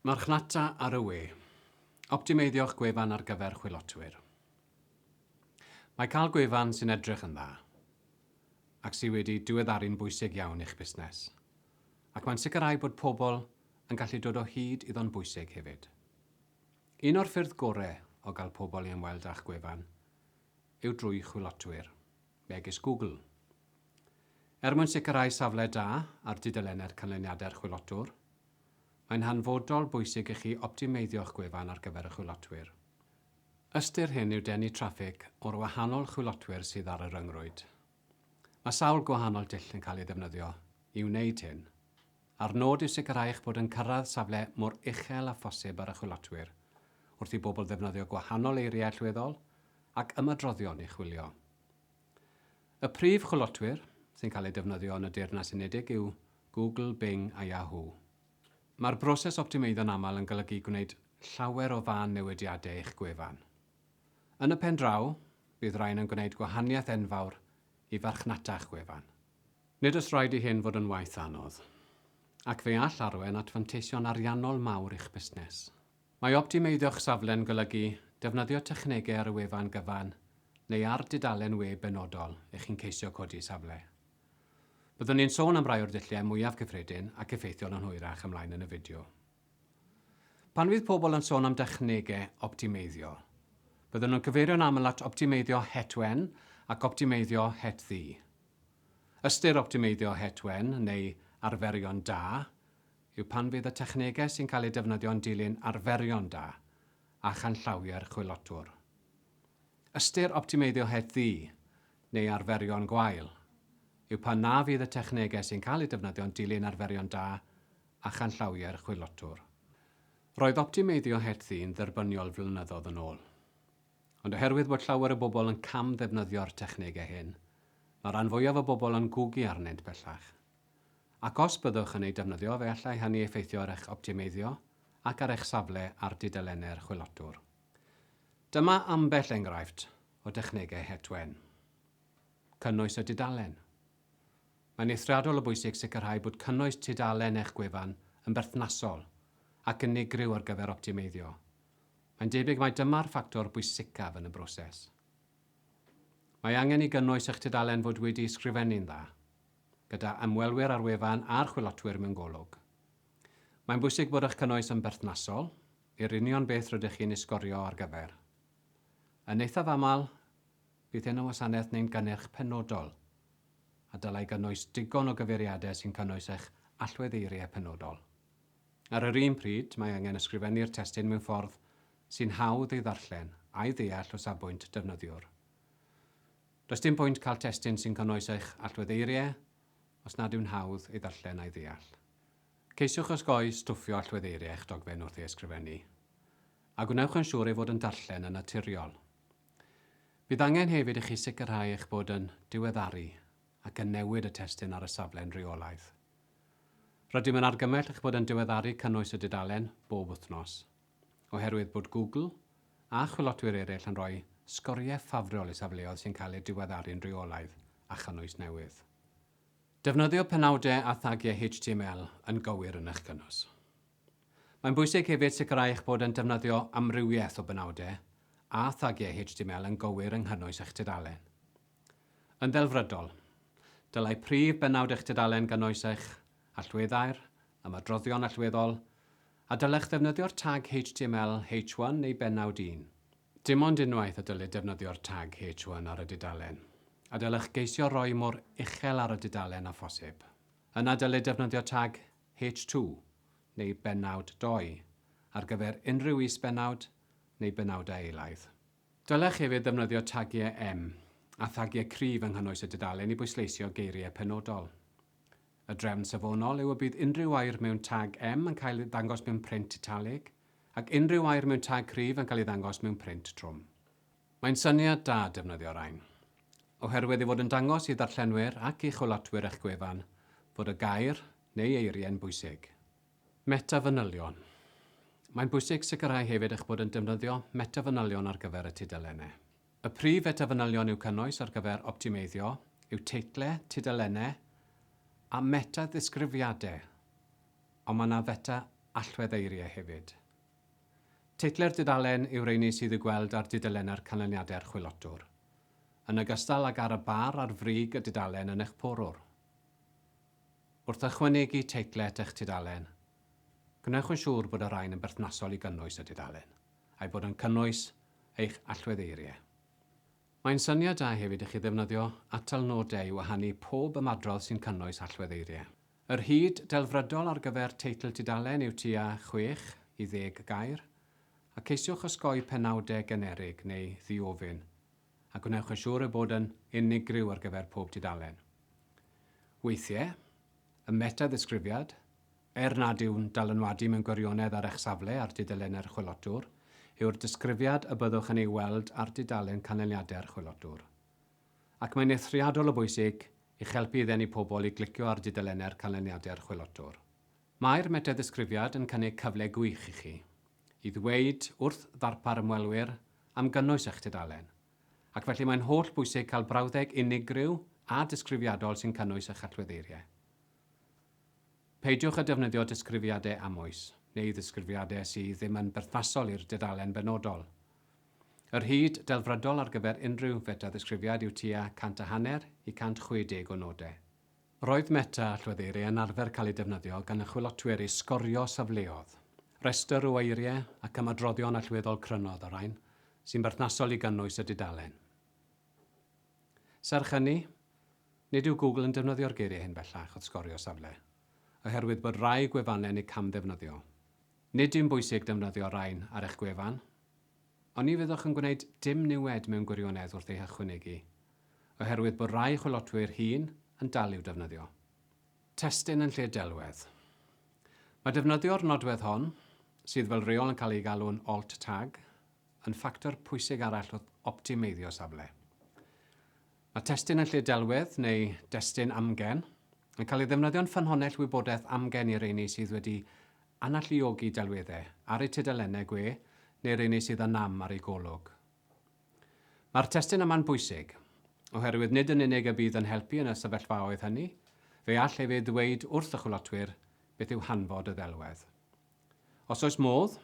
Marchnata ar y we. Optimeiddio'ch gwefan ar gyfer chwilotwyr. Mae cael gwefan sy'n edrych yn dda ac sydd wedi diweddaru'n bwysig iawn i'ch busnes, ac mae'n sicrhau bod pobl yn gallu dod o hyd iddo'n bwysig hefyd. Un o'r ffyrdd gorau o gael pobl i ymweld â'ch gwefan yw drwy chwilotwyr, megis Google. Er mwyn sicrhau safle da ar dudalennau'r canlyniadau'r chwilotwr, Mae'n hanfodol bwysig i chi optimeiddio'ch gwefan ar gyfer y chwilotwyr. Ystyr hyn yw denu traffig o'r wahanol chwilotwyr sydd ar y ryngrwyd. Mae sawl gwahanol dull yn cael ei ddefnyddio i wneud hyn, a'r nod yw sicrhau eich bod yn cyrraedd safle mor uchel â phosib ar y chwilotwyr, wrth i bobl ddefnyddio gwahanol eiriau allweddol ac ymadroddion i chwilio. Y prif chwilotwyr sy'n cael eu defnyddio yn y Deyrnas Unedig yw Google, Bing a Yahoo. Mae'r broses optimeiddio'n aml yn golygu gwneud llawer o fân newidiadau i'ch gwefan. Yn y pen draw, bydd rhain yn gwneud gwahaniaeth enfawr i farchnata'ch gwefan. Nid oes rhaid i hyn fod yn waith anodd, ac fe all arwain at fanteision ariannol mawr i'ch busnes. Mae optimeiddio'ch safle'n golygu defnyddio technegau ar y wefan gyfan neu ar dudalen we benodol ych chi'n ceisio codi safle. Byddwn ni'n sôn am rai o'r dulliau mwyaf cyffredin ac effeithiol yn hwyrach ymlaen yn y fideo. Pan fydd pobl yn sôn am dechnegau optimeiddio, byddwn nhw'n cyfeirio'n aml at optimeiddio het wen ac optimeiddio het ddu. Ystyr optimeiddio het wen, neu arferion da, yw pan fydd y technegau sy'n cael eu defnyddio'n dilyn arferion da a chanllawiau'r chwilotwr. Ystyr optimeiddio het ddu, neu arferion gwael, yw pan na fydd y technegau sy'n cael eu defnyddio'n dilyn arferion da a chanllawiau'r chwilotwr. Roedd optimeiddio het ddu'n dderbyniol flynyddoedd yn ôl. Ond oherwydd bod llawer o bobl yn cam-ddefnyddio'r technegau hyn, mae rhan fwyaf o bobl yn gwgu arnynt bellach. Ac os byddwch yn eu defnyddio fe allai hynny effeithio ar eich optimeiddio ac ar eich safle ar dudalennau'r chwilotwr. Dyma ambell enghraifft o dechnegau het wen. Cynnwys y dudalen. Mae'n eithriadol o bwysig sicrhau bod cynnwys tudalen eich gwefan yn berthnasol ac unigryw ar gyfer optimeiddio. Mae'n debyg mai dyma'r ffactor bwysicaf yn y broses. Mae angen i gynnwys eich tudalen fod wedi'i sgrifennu'n dda. gyda ymwelwyr â'r wefan a'r chwilotwyr mewn golwg. Mae'n bwysig bod eich cynnwys yn berthnasol i'r union beth rydych chi'n ei sgorio ar gyfer. Yn eithaf aml, bydd hyn yn wasanaeth neu'n gynnyrch penodol, a dylai gynnwys digon o gyfeiriadau sy'n cynnwys eich allweddeiriau penodol. Ar yr un pryd, mae angen ysgrifennu'r testun mewn ffordd sy'n hawdd ei ddarllen a'i ddeall o safbwynt defnyddiwr. Does dim pwynt cael testun sy'n cynnwys eich allweddeiriau os nad yw'n hawdd ei ddarllen a'i ddeall. Ceisiwch osgoi stwffio allweddeiriau eich dogfen wrth ei ysgrifennu, a gwnewch yn siŵr ei fod yn darllen yn naturiol. Bydd angen hefyd i chi sicrhau eich bod yn diweddaru ac yn newid y testun ar y safle'n rheolaidd. Rydym yn argymell eich bod yn diweddaru cynnwys y dudalen bob wythnos. oherwydd bod Google a chwilotwyr eraill yn rhoi sgoriau ffafriol i safleoedd sy'n cael eu diweddaru'n rheolaidd a chynnwys newydd. Defnyddio penawdau a thagiau HTML yn gywir yn eich cynnwys. Mae'n bwysig hefyd sicrhau eich bod yn defnyddio amrywiaeth o benawdau a thagiau HTML yn gywir yng nghynnwys eich tudalen. Yn ddelfrydol, dylai prif bennawd eich tudalen gynnwys eich allweddair, ymadroddion allweddol, a dylech ddefnyddio'r tag html h1 neu bennawd 1. Dim ond unwaith y dylid defnyddio'r tag h1 ar y dudalen, a dylech geisio roi mor uchel ar y dudalen â phosib. Yna dylid defnyddio tag h2 neu bennawd dou ar gyfer unrhyw is-bennawd neu benawdau eilaidd. Dylech hefyd ddefnyddio tagiau em a thagiau cryf yng nghynnwys y dudalen i bwysleisio geiriau penodol. Y drefn safonol yw y bydd unrhyw air mewn tag em yn cael ei ddangos mewn print italig ac unrhyw air mewn tag cryf yn cael ei ddangos mewn print trwm. Mae'n syniad da defnyddio rhain, oherwydd ei fod yn dangos i ddarllenwyr ac i chwilotwyr eich gwefan fod y gair neu eiriau'n bwysig. Meta-fanylion. Mae'n bwysig sicrhau hefyd eich bod yn defnyddio meta-fanylion ar gyfer y tudalennau. Y prif feta-fanylion i'w cynnwys ar gyfer optimeiddio yw teitle tudalennau a meta-ddisgrifiadau, ond mae yna feta-. allweddeiriau hefyd. Teitlau'r dudalen yw'r rheiny sydd i'w gweld ar dudalennau'r canlyniadau'r chwilotwr, yn ogystal ag ar y bar ar frig y dudalen yn eich porwr. Wrth ychwanegu teitlau at eich tudalen, gwnewch yn siŵr bod y rhain yn berthnasol i gynnwys y dudalen, a'u bod yn cynnwys eich allweddeiriau. Mae'n syniad da hefyd i chi ddefnyddio atalnodau i wahanu pob ymadrodd sy'n cynnwys allweddeiriau. Yr hyd delfrydol ar gyfer teitl tudalen yw tua chwech i ddeg gair, a ceisiwch osgoi penawdau generig neu ddiofyn, a gwnewch yn siŵr eu bod yn unigryw ar gyfer pob tudalen. Weithiau, y meta-ddisgrifiad, er nad yw'n dylanwadu mewn gwirionedd ar eich safle ar dudalennau'r chwilotwr, yw'r disgrifiad y byddwch yn ei weld ar dudalen canlyniadau'r chwilotwr. Ac mae'n eithriadol o bwysig i'ch helpu i ddenu pobl i glicio ar dudalennau'r canlyniadau'r chwilotwr. Mae'r meta-ddisgrifiad yn cynnig cyfle gwych i chi i ddweud wrth ddarpar ymwelwyr am gynnwys eich tudalen, ac felly mae'n holl bwysig cael brawddeg unigryw a disgrifiadol sy'n cynnwys eich allweddeiriau. Peidiwch â defnyddio disgrifiadau amwys, neu ddisgrifiadau sydd ddim yn berthnasol i'r dudalen benodol. Yr hyd delfrydol ar gyfer unrhyw feta-ddisgrifiad yw tua 100 a hanner i 160 o nodau. Roedd meta allweddeiriau yn arfer cael eu defnyddio gan y chwilotwyr i sgorio safleodd, rhestr o eiriau ac ymadroddion allweddol cryno oedd y rhain, sy'n berthnasol i gynnwys y dudalen. Serch hynny, nid yw Google yn defnyddio'r geiriau hyn bellach wrth sgorio safle, oherwydd bod rhai gwefannau'n eu camddefnyddio. Nid yw'n bwysig defnyddio'r rhain ar eich gwefan, ond ni fyddwch yn gwneud dim niwed mewn gwirionedd wrth eu hychwanegu, oherwydd bod rhai chwilotwyr hŷn yn dal i'w defnyddio. Testun yn lle delwedd. Mae defnyddio'r nodwedd hon, sydd fel rheol yn cael ei galw'n alt tag, yn ffactor pwysig arall wrth optimeiddio safle. Mae testun yn lle delwedd, neu destun amgen, yn cael ei ddefnyddio'n ffynhonnell wybodaeth amgen i reini sydd wedi analluogi delweddau ar eu tudalennau gwe neu reini sydd â nam ar eu golwg. Mae'r testun yma'n bwysig, oherwydd nid yn unig y bydd yn helpu yn y sefyllfaoedd hynny, fe all hefyd ddweud wrth y chwilotwyr beth yw hanfod y ddelwedd. Os oes modd,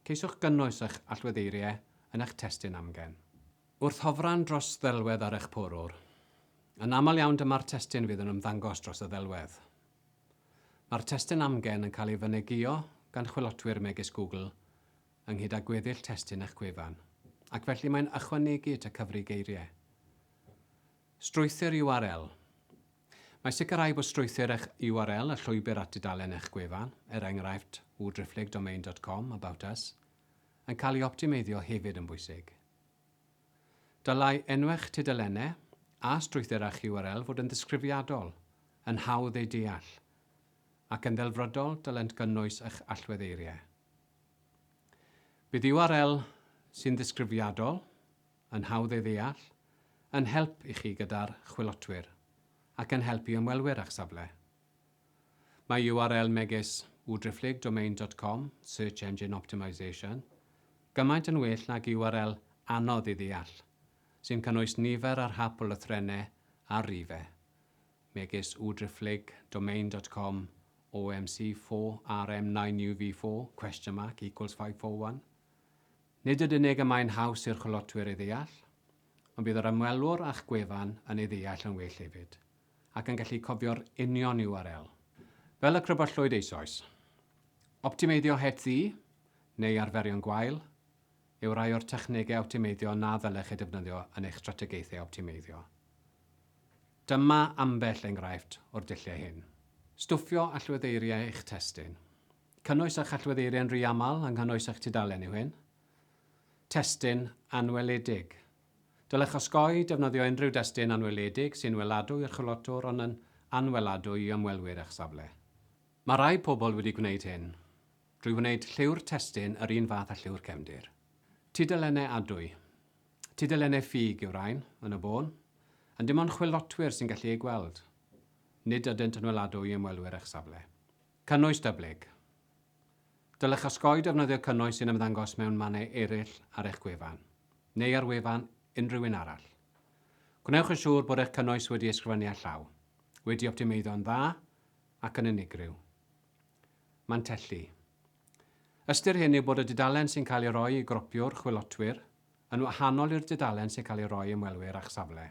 ceisiwch gynnwys eich allweddeiriau yn eich testun amgen. Wrth hofran dros ddelwedd ar eich porwr, yn aml iawn dyma'r testun fydd yn ymddangos dros y ddelwedd. Mae'r testun amgen yn cael ei fynegïo gan chwilotwyr megis Google ynghyd â gweddill testun eich gwefan, ac felly mae'n ychwanegu at y cyfri geiriau. Strwythur URL. Mae sicrhau bod strwythur eich URL, y llwybr at dudalen eich gwefan, er enghraifft www.domain.com, about us, yn cael ei optimeiddio hefyd yn bwysig. Dylai enwau'ch tudalennau a strwythur a'ch URL fod yn ddisgrifiadol, yn hawdd eu deall, ac yn ddelfrydol dylent gynnwys eich allweddeiriau. Bydd URL sy'n ddisgrifiadol, yn hawdd ei ddeall, yn help i chi gyda'r chwilotwyr, ac yn helpu ymwelwyr â'ch safle. Mae URL megis www.domain.com, Search Engine Optimization, gymaint yn well nag URL anodd i ddeall, sy'n cynnwys nifer ar hap o lythrennau a rifau, megis www.domain.com OMC4RM9UV4 question mark equals 541. Nid yn unig y mae'n haws i'r chwilotwyr ei ddeall, ond bydd yr ymwelwr â'ch gwefan yn ei ddeall yn well hefyd, ac yn gallu cofio'r union URL. Fel y crybwyllwyd eisoes, optimeiddio het ddu, neu arferion gwael, yw rhai o'r technegau optimeiddio na ddylech eu defnyddio yn eich strategaethau optimeiddio. Dyma ambell enghraifft o'r dulliau hyn. Stwffio allweddeiriau eich testun. Cynnwys eich allweddeiriau'n rhy aml yng nghynnwys eich tudalen yw hyn. Testun anweledig. Dylech osgoi defnyddio unrhyw destun anweledig sy'n weladwy i'r chwilotwr ond yn anweladwy i ymwelwyr eich safle. Mae rhai pobl wedi gwneud hyn drwy wneud lliw'r testun yr un fath â lliw'r cefndir. Tudalennau adwy. Tudalennau ffug yw'r rhain, yn y bôn, ond dim ond chwilotwyr sy'n gallu eu gweld. Nid ydynt yn weladwy i ymwelwyr eich safle. Cynnwys dyblyg. Dylech osgoi defnyddio cynnwys sy'n ymddangos mewn mannau eraill ar eich gwefan, neu ar wefan unrhyw un arall. Gwnewch yn siŵr bod eich cynnwys wedi ysgrifennu â llaw, wedi optimeiddio'n dda ac yn unigryw. Mantelli. Ystyr hyn yw bod y dudalen sy'n cael ei roi i gropiwr chwilotwyr yn wahanol i'r dudalen sy'n cael ei roi i ymwelwyr â'ch safle.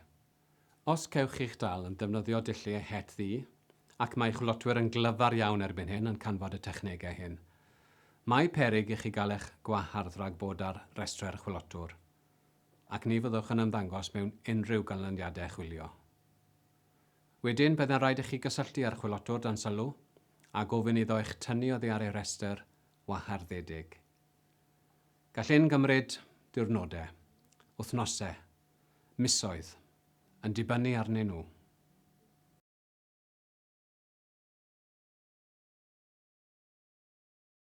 Os cewch chi'ch dal yn defnyddio dulliau het ddu, ac mae chwilotwyr yn glyfar iawn erbyn hyn yn canfod y technegau hyn, mae peryg i chi gael eich gwahardd rhag bod ar restrau'r chwilotwr, ac ni fyddwch yn ymddangos mewn unrhyw ganlyniadau chwilio. Wedyn, byddai'n rhaid i chi gysylltu â'r chwilotwr dan sylw a gofyn iddo eich tynnu oddi ar ei restr waharddedig. Gall hyn gymryd diwrnodau, wythnosau, misoedd, yn dibynnu arnyn nhw.